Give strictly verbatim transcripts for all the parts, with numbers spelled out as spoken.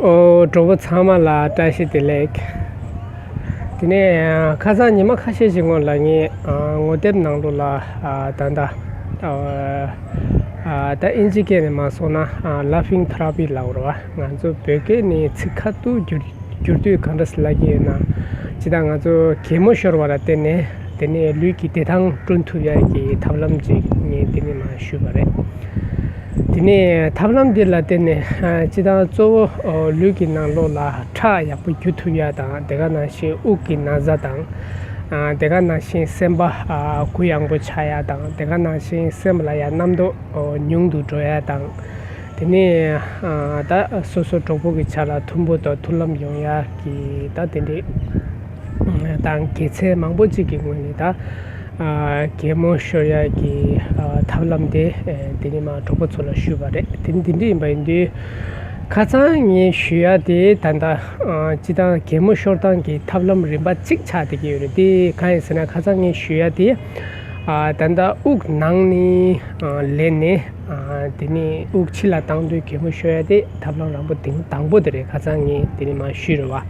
ཨོ། གྲོགས་པོ་ཚང་མ་ལ་བཀྲ་ཤིས་བདེ་ལེགས། དེ་ནས་ཁ་སང་ཉི་མ་ཁ་ཤས་ཤིག་སྔོན་ལ་ངས་ངོ་དེབ་ནང་ལོགས་ལ་ད་ལྟ་ད་ཨིན་ཇི་སྐད་ནས་མ་སོང་ན་Laughing Therapy ལབ་རེད་བ། ང་ཚོ་བོད་སྐད་ནས་ཚིག་ཁ་ཐུག་བསྒྱུར་བསྒྱུར་དུས་གང་འདྲ་ཞིག་ལབ་ཀྱི་ཡོད་ན། ཇི་ལྟར་ང་ཚོ་གད་མོ་ཤོར་བ་ལ་བརྟེན་ནས་དེ་ནས་ལུས་ཀྱི་བདེ་ཐང་བསྐྲུན་ཐུབ་ཡ་གི་ཐབས་ལམ་ཅིག་ངས་དེ་ནས་མར་ཞུས་པ་རེད། དེ་ནས་ཐབས་ལམ་འདི་ལ་བརྟེན་ནས་ཇི་ལྟར་གཙོ་བོ་ལུས་ཀྱི་ནང་ལོགས་ལ་ཁྲག་ཡག་པོ་རྒྱུ་ཐུབ་ཡ་དང་། དེ་ག་ནང་བཞིན་དབུགས་ཀྱི་ན་ཚ་དང་། དེ་ག་ནང་བཞིན་སེམས་པ་གུ་ཡངས་པོ་ཆགས་ཡ་དང་། དེ་ག་ནང་བཞིན་སེམས་ལ་ཡ་རྣམ་རྟོག་ཉུང་དུ་འགྲོ་ཡ་དང་། དེ་ནས་ད་སོ་སོ་གྲོགས་པོ་གི་ཆ་ལ་མཐུན་པོ་དང་མཐུན་ལམ་ཡོང་ཡ་གི་ད་དེ་འདྲའི་དང་། དགེ་མཚན་མང་པོ་ཅིག་གི་ངོས་ནས་ད་གད་མོ་ཤོར་ཡ་གི་ཐབས་ལམ་དེ་དེ་ནས་མར་གྲོགས་པོ་ཚོ་ལ་ཞུས་པ་རེད། དེ་ནི་འདི་འདྲ་ཡིན་པ་ཡིན་དུས། ཁ་སང་ངས་ཞུ་ཡ་དེ་ད་ལྟ་སྤྱི་བཏང་གད་མོ་ཤོར་སྟངས་ཀྱི་ཐབས་ལམ་རིམ་པ་གཅིག་ཆགས་བསྡད་ཀྱི་ཡོད་རེད། དེ་གང་ཡིན་ཟེར་ན། ཁ་སང་ངས་ཞུ་ཡ་དེ་ད་ལྟ་དབུགས་ནང་ནས་ལེན་ནས། དེ་ནས་དབུགས་ཕྱི་ལ་བཏང་དུས་གད་མོ་ཤོར་ཡ་དེ་ཐབས་ལམ་རང་པོ་དེ་དང་པོ་དེ་རེད། ཁ་སང་ངས་དེ་ནས་མར་ཞུས་རེད་བ།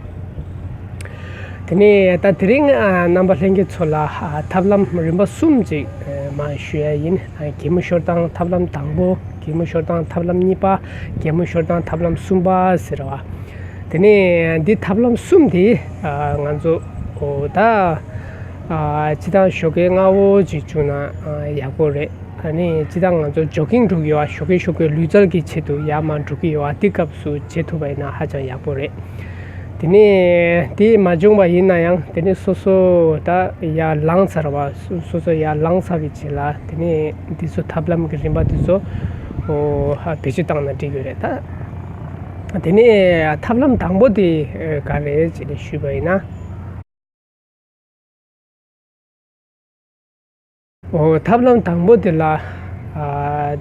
དེ་ནས་ད་དེ་རིང་རྣམ་པ་ལྷན་རྒྱས་ཚོ་ལ་ཐབས་ལམ་རིམ་པ་གསུམ་ཅིག་མར་ཞུ་ཡ་ཡིན། གད་མོ་ཤོར་སྟངས་ཐབས་ལམ་དང་པོ། གད་མོ་ཤོར་སྟངས་ཐབས་ལམ་གཉིས་པ། གད་མོ་ཤོར་སྟངས་ཐབས་ལམ་གསུམ་པ་ཟེར་བ། དེ་ནས་འདི་ཐབས་ལམ་གསུམ་དེ་ང་ཚོ་ད་སྤྱི་བཏང་ཞོགས་ཀས་སྔ་བོ་ཅིག་བྱུང་ན་ཡག་པོ་རེད། ཨ་ནི་སྤྱི་བཏང་ང་ཚོ་ཇོག་གིང་འགྲོ་གི་ཡོད་པ། ཞོགས་ཀས་ཞོགས་ཀས་ལུས་རྩལ་གྱི་ཆེད་དུ་ཡར་མར་འགྲོ་གི་ཡོད་པ། དེ་སྐབས་སུ་བྱེད་ཐུབ་པ་ཡིན་ན་ཧ་ཅང་ཡག་པོ་རེད། དེ་ནས་དེ་མ་བྱུང་བ་ཡིན་ན་ཡང་དེ་ནས་སོ་སོ་ད་ཡར་ལངས་ཚར་བ། སོ་སོ་ཡར་ལངས་ཚར་བའི་རྗེས་ལ་དེ་ནས་འདི་ཚོ་ཐབས་ལམ་གྱི་རིམ་པ་འདི་ཚོ་ཨོ་ཧ་བེད་སྤྱོད་བཏང་ན་འགྲིག་གི་རེད། ད་དེ་ནས་ཐབས་ལམ་དང་པོ་དེ་ག་རེ་རེད་ཅེས་ནས་ཞུས་པ་ཡིན་ན། ཨོ། ཐབས་ལམ་དང་པོ་དེ་ལ། ཨ།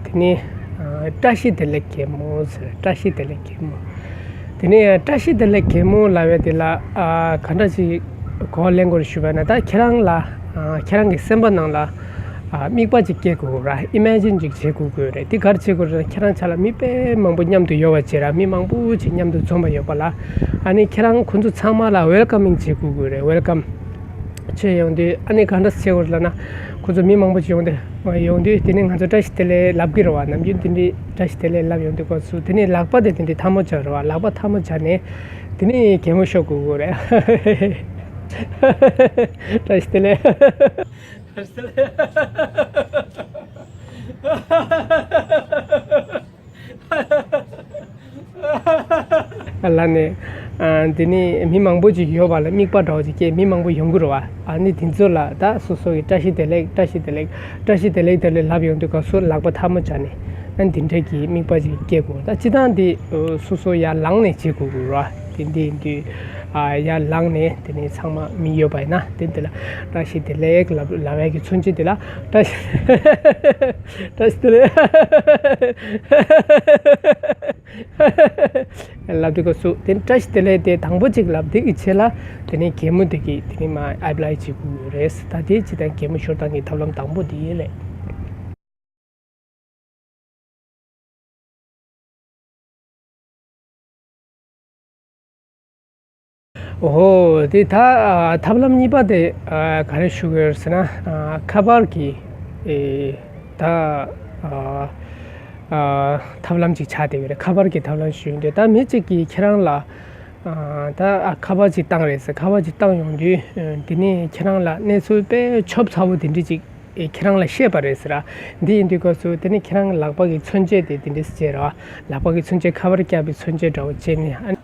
དེ་ནི། ཨ། བཀྲ་ཤིས་བདེ་ལེགས་གད་མོ་ཟེར། བཀྲ་ཤིས་བདེ་ལེགས་གད་མོ། དེ་ནི་བཀྲ་ཤིས་བདེ་ལེགས་གད་མོ་ལབ་ཡ་དེ་ལ། ཨ། ག་འདྲ་ཞིག་གོ་ལེན་དགོས་ཞུས་པ་ན། ད་ཁྱེད་རང་ལ། ཨ། ཁྱེད་རང་གི་སེམས་པ་ནང་ལ། ཨ། དམིགས་པ་ཅིག་སྐྱེ་དགོས་ར། ཨི་མེ་ཇིན་ཅིག་བྱེད་དགོས་དགོས་རེད། དེ་ག་རེ་བྱེད་དགོས་རེད། ཁྱེད་རང་ཆ་ལ་མི་དཔེ་མང་པོ་མཉམ་དུ་ཡོད་པ་བྱེད་ར། མི་མང་པོ་ཅིག་མཉམ་དུ་འཛོམས་པ་ཡོད་པ་ལ། ཨ་ནི་ཁྱེད་རང་ཁོ་ཚོ་ཚང་མ་ལ་ཝེལ་ཀམ་མིང་བྱེད་དགོས་དགོས་རེད། ཝེལ་ཀམ། ཆེ་ཡོང་དུས་ཨ་ནི་ག་འདྲ་བྱེད་དགོས་ལབ་ན། ཁོ་ཚོ་མི་མང་པོ་ཅིག་ཡོང་དུས། ཡོང་དུས་དེ་ནས་ང་ཚོ་བཀྲ་ཤིས་བདེ་ལེགས་ལབ་ཀྱི་རེད་བ། ནམ་རྒྱུན་དེ་འདྲའི་བཀྲ་ཤིས་བདེ་ལེགས་ལབ་ཡོང་དུས་སྐབས་སུ། དེ་ནས་ལག་པ་དེ་དེ་འདྲའི་ཐལ་མོ་སྦྱར་རེད་བ། ལག་པ་ཐལ་མོ་སྦྱར་ནས་དེ་ནས་གད་མོ་ཤོར་དགོས་དགོས་རེད། བཀྲ་ཤིས་བདེ་ལེགས། བཀྲ་ཤིས་བདེ་ལེགས། ལབ་ནས། ཨ། དེ་ནས་མི་མང་པོ་ཅིག་ཡོད་པ་ལ་དམིགས་པ་འདྲ་བོ་ཅིག་སྐྱེས། མི་མང་པོ་ཡོང་གི་རེད་བ། ཨ་ནི་དེ་ཚོ་ལ་ད་སོ་སོ་གི་བཀྲ་ཤིས་བདེ་ལེགས། བཀྲ་ཤིས་བདེ་ལེགས། བཀྲ་ཤིས་བདེ་ལེགས་དེ་ལས་ལབ་ཡོང་དུས་སྐབས་སུ་ལག་པ་ཐལ་མོ་སྦྱར་ནས། ཨ། འདི་འདྲ་གི་དམིགས་པ་ཅིག་སྐྱེ་དགོས། ད་སྤྱི་བཏང་འདི་སོ་སོ་ཡར་ལངས་ནས་བྱེད་དགོས་ཀྱི་རེད་བ། དེ་འདི་ཡིན་དུས། ཨ། ཡར་ལངས་ནས་དེ་ནས་ཚང་མ་མི་ཡོད་པ་ཡིན་ན་དེ་འདི་ལ་བཀྲ་ཤིས་བདེ་ལེགས་ལབ་ལབ་ཡ་གི་མཚོན་བྱེད་དེ་ལ་བཀྲ་ཤིས། བཀྲ་ཤིས་བདེ་ལེགས། ལབ་དུས་སྐབས་སུ་དེ་བཀྲ་ཤིས་བདེ་ལེགས་དེ་དང་པོ་གཅིག་ལབ། དེ་གི་རྗེས་ལ་དེ་ནས་གད་མོ་དེ་གི་དེ་ནས་མར་ཨེབ་ལའི་བྱེད་དགོས་ཀྱི་རེད། ད་དེ་ཇི་ལྟར་གད་མོ་ཤོར་སྟངས་ཀྱི་ཐབས་ལམ་དང་པོ་དེ་རེད། ཨོ། དེ་ད་ཐབས་ལམ་གཉིས་པ་དེ་ག་རེ་ཞུ་དགོས་ཟེར་ན། ཁ་པར་གྱི་ད་ཐབས་ལམ་ཅིག་ཆགས་བསྡད་ཡོད་རེད། ཁ་པར་གྱི་ཐབས་ལམ་ཞུ་ཡོང་དུས། ད་མི་གཅིག་གིས་ཁྱེད་རང་ལ་ད་ཁ་པར་ཅིག་བཏང་རེད་ཟེར། ཁ་པར་ཅིག་བཏང་ཡོང་དུས་དེ་ནས་ཁྱེད་རང་ལ་གནས་ཚུལ་དཔེ་ཆོབ་ཚ་བོ་དེ་འདྲ་ཅིག་ཨེ། ཁྱེད་རང་ལ་བཤད་པ་རེད་ཟེར་ར། འདི་ཡིན་དུས་སྐབས་སུ་དེ་ནི་ཁྱེད་རང་གི་ལག་པ་གི་མཚོན་བྱེད་དེ་དེ་འདྲས་བྱས་ར། ལག་པ་གི་མཚོན་བྱེད། ཁ་པར་བཀྱག་པའི་མཚོན་བྱེད་འདྲ་བོ་བྱས་ནས། ཨ་ནི།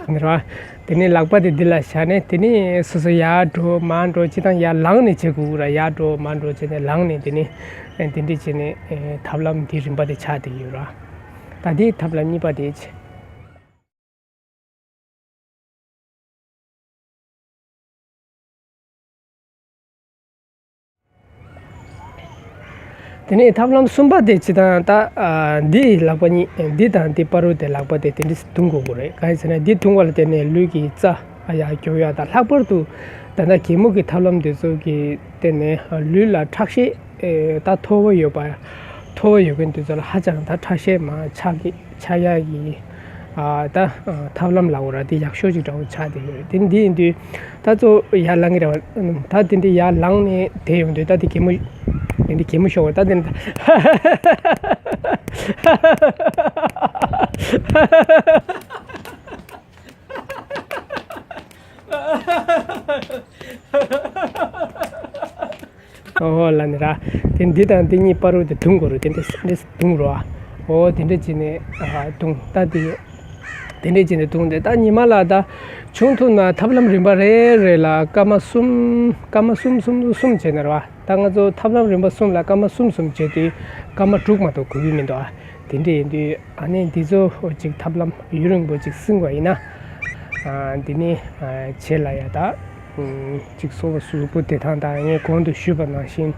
རེད་བ། དེ་ནས་ལག་པ་དེ་འདི་ལ་བཞག་ནས། དེ་ནས་སོ་སོ་ཡར་འགྲོ་མར་འགྲོ། སྤྱི་བཏང་ཡར་ལངས་ནས་བྱེད་དགོས་ར། ཡར་འགྲོ་མར་འགྲོ་བྱས་ནས་ལངས་ནས། དེ་ནས་དེ་འདྲས་བྱས་ནས་ཐབས་ལམ་འདི་རིམ་པ་དེ་ཆགས་བསྡད་ཡོད་ར། ད་འདི་ཐབས་ལམ་གཉིས་པ་དེ་བྱས། དེ་ནས་ཐབས་ལམ་གསུམ་པ་དེ་སྤྱིར་བཏང་ད་ཨ་འདི་ལག་པ་གཉིས་འདི་དང་འདི་བར་དུ་དེ་ལག་པ་དེ་དེ་འདྲ་བརྡུང་དགོས་ཀྱི་རེད། གང་ཡིན་ཟེར་ན་འདི་བརྡུང་བ་ལ་བརྟེན་ནས་ལུས་ཀྱི་རྩ་ཨ་ཡར་རྒྱུག་ཡ་དང་། ལྷག་པར་དུ་ད་ལྟ་གད་མོ་གི་ཐབས་ལམ་དེ་ཚོ་གི་བརྟེན་ནས་ལུས་ལ་ཁྲག་ཤེད་ཨེ་ད་མཐོ་བོ་ཡོད་པ་མཐོ་བོ་ཡོད་མཁན་དེ་ཚོ་ལ་ཧ་ཅང་ད་ཁྲག་ཤེད་མར་ཆག་གི་ཆག་ཡ་གི་ཨ་ད་ཨ་ཐབས་ལམ་ལབ་དགོས་རེད། དེ་ཡག་ཤོས་ཅིག་འདྲ་བོ་ཆགས་བསྡད་ཡོད་རེད། དེ་འདི་ཡིན་དུས་ད་གཙོ་བོ་ཡར་ལངས་ཀྱི་རེད་བ། ད་དེ་འདྲ་ཡར་ལངས་ནས་དེ་ཡོང་དུས་ད་དེ་གད་མོ་དེ་འདྲ་གད་མོ་ཤོར་བ་ད་དེ་འདྲ། ཨོ་ལ་ནི་ར། དེ་འདི་དང་འདི་གཉིས་བར་དུ་དེ་བརྡུང་དགོས་རེད། དེ་འདྲ་འདྲ་བརྡུང་རོགས་ཨ། ཨོ་དེ་འདྲ་བྱས་ནས་ཨ་བརྡུང་ད་དེ། དེ་འདྲ་བྱས་ནས་བརྡུང་སྟེ་ད་ཉི་མ་ལ་ད་བྱུང་ཐུབ་ན་ཐབས་ལམ་རིམ་པ་རེ་རེ་ལ་སྐར་མ་གསུམ་སྐར་མ་གསུམ་གསུམ་གསུམ་བྱས་ནས་རེད་བ། ད་ང་ཚོ་ཐབས་ལམ་རིམ་པ་གསུམ་ལ་སྐར་མ་གསུམ་གསུམ་བྱས་དུས་སྐར་མ་དྲུག་མ་གཏོགས་འགོར་གྱི་མི་འདུག་ཨ། དེ་འདྲ་ཡིན་དུས་ཨ་ནི་འདི་ཚོ་ཅིག་ཐབས་ལམ་ཡུན་རིང་པོ་ཅིག་བསྲིང་བ་ཡིན་ན། ཨ་འདི་ནི་ཨ་བྱེད་ལ་ཡ་ད་ཨུམ་ཅིག་གསོ་བ་གཟུགས་པོ་བདེ་ཐང་དང་ངས་གོང་དུ་ཞུས་པ་ནང་བཞིན་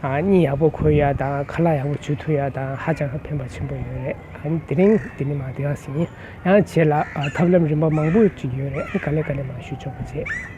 ཨ་གཉིད་ཡག་པོ་ཁུག་ཡ་དང་ཁ་ལག་ཡག་པོ་འཇུ་ཐུབ་ཡ་དང་ཧ་ཅང་ཕན་པ་ཆེན་པོ་ཡོད་རེད། ཨ་ནི་དེ་རིང་འདི་ནི་མ་བསྡད་ཡ་ཟིན་ཡིན། ཡང་བྱེད་ལ་ཨ་ཐབས་ལམ་རིམ་པ་མང་པོ་ཅིག་ཡོད་རེད། ཨ་ནི་ག་ལེ་ག་ལེ་མ་ཞུ་ཆོག་པ་བྱེད།